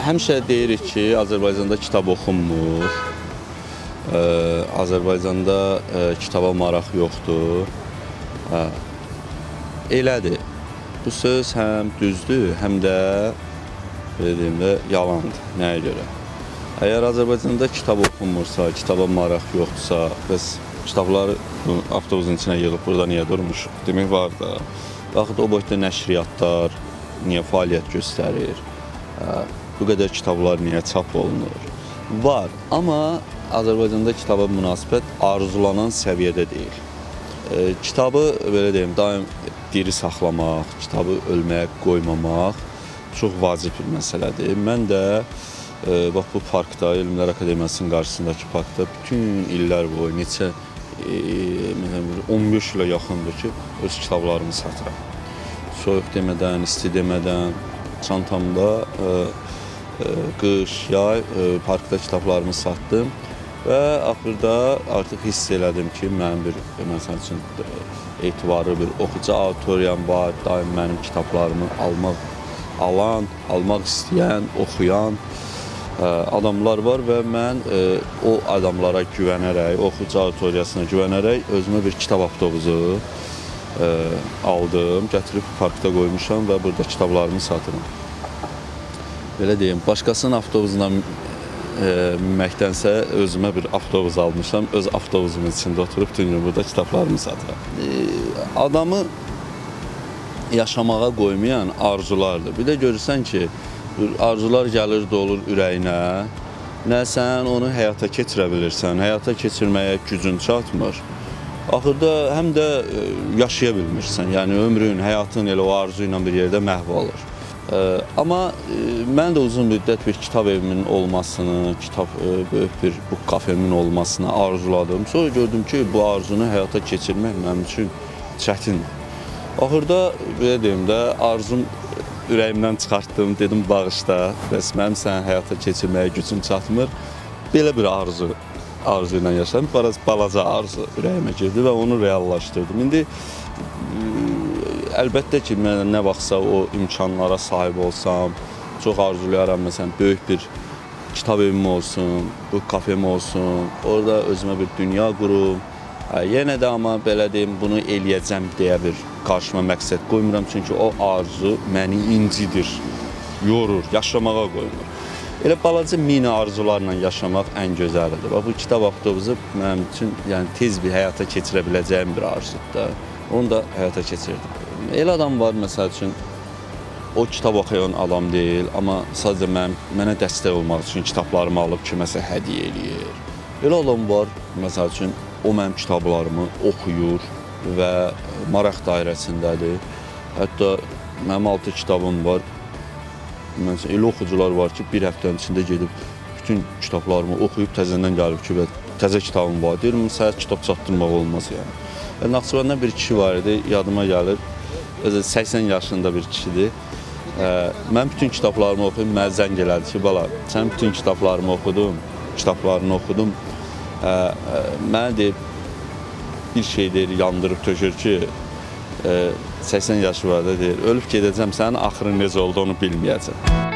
Həmişə deyirik ki, Azərbaycanda kitab oxunmur. Azərbaycanda kitaba maraq yoxdur. Elədir. Bu söz həm düzdür, həm də belə deyim də yalandır. Nəyə görə? Əgər Azərbaycanda kitab oxunmursa, kitaba maraq yoxdursa, bəs kitabları bu avtobusun içinə yığıb burada niyə durmuşuq? Demək var da. Baxın, o boyda nəşriyyatlar niyə fəaliyyət göstərir? Bu qədər kitablar niyə çap olunur? Var, amma Azərbaycanda kitaba münasibət arzulanan səviyyədə deyil. Kitabı belə deyim, daim diri saxlamaq, kitabı ölməyə qoymamaq çox vacib bir məsələdir. Mən də bax bu parkda, Elmlər Akademiyasının qarşısındakı parkda bütün illər boyu neçə məsələn 15 ilə yaxındır ki, öz kitablarımı satıram. Soyuq demədən, isti demədən çantamda qış, yay parkda kitablarımı satdım və axırda artıq hiss elədim ki, mənim bir məsəl üçün etibarlı bir oxucu auditoriyam var, daim mənim kitablarımı almaq istəyən, oxuyan adamlar var və mən o adamlara güvənərək, oxucu auditoriyasına güvənərək özümə bir kitab avtobusu aldım, gətirib parkda qoymuşam və burada kitablarımı satıram. Belə deyim, başqasının avtobusuna minməkdənsə özümə bir avtobus almışam, öz avtobusumun içində oturub bütün gün burada kitablarımı satıram. Adamı yaşamağa qoymayan arzulardır. Bir də görürsən ki, arzular gəlir, dolur ürəyinə. Nə sən onu həyata keçirə bilirsən, həyata keçirməyə gücün çatmır. Axırda həm də yaşaya bilmirsən. Yəni ömrün, həyatın elə o arzu ilə bir yerdə məhv olur. Amma mən də uzun müddət bir kitab evimin olmasını, böyük bir book kafemin olmasını arzuladım. Sonra gördüm ki, bu arzunu həyata keçirmək mənim üçün çətindir. Axırda belə deyim də, arzum ürəyimdən çıxartdım, dedim bağışla, bəs mənim səni həyata keçirməyə gücüm çatmır. Belə bir arzu ilə yaşadım. Biraz balaca arzu ürəyimə girdi və onu reallaşdırdım. İndi əlbəttə ki, mən nə vaxtsa o imkanlara sahib olsam, çox arzulayaram, məsələn, böyük bir kitab evim olsun, bu kafem olsun, orada özümə bir dünya qurum. Yenə də amma belə deyim, bunu eləyəcəm deyə bir qarşıma məqsəd qoymuram, çünki o arzu məni incidir, yorur, yaşamağa qoymur. Elə balaca mini arzularla yaşamaq ən gözəlidir. Bax, bu kitab avtobusu mənim üçün yəni tez bir həyata keçirə biləcəyim bir arzudur da. Onu da həyata keçirdim. Elə adam var, məsəl üçün, o kitab oxuyan adam deyil, amma sadəcə mənə dəstək olmaq üçün kitablarımı alıb kiməsə hədiyyə eləyir. Elə adam var, məsəl üçün, o mənim kitablarımı oxuyur və maraq dairəsindədir. Hətta mənim 6 kitabım var. Məsələn, elə oxucular var ki, bir həftənin içində gedib bütün kitablarımı oxuyub təzədən gəlib ki, təzə kitabım var. Deyirəm, sənə kitab çatdırmaq olmaz yəni. Naxçıvanda bir kişi var idi, yadıma gəlir. Özü 80 yaşında bir kişidir. Mən bütün kitablarımı oxuyub, mənə zəng elədi ki, bala, sən bütün kitablarımı oxudum, kitablarını oxudum. Mənə deyib, bir şey deyir, yandırıb tökür ki, 80 yaşı var da deyir, ölüb gedəcəm, sənin axırın necə oldu onu bilməyəcəm.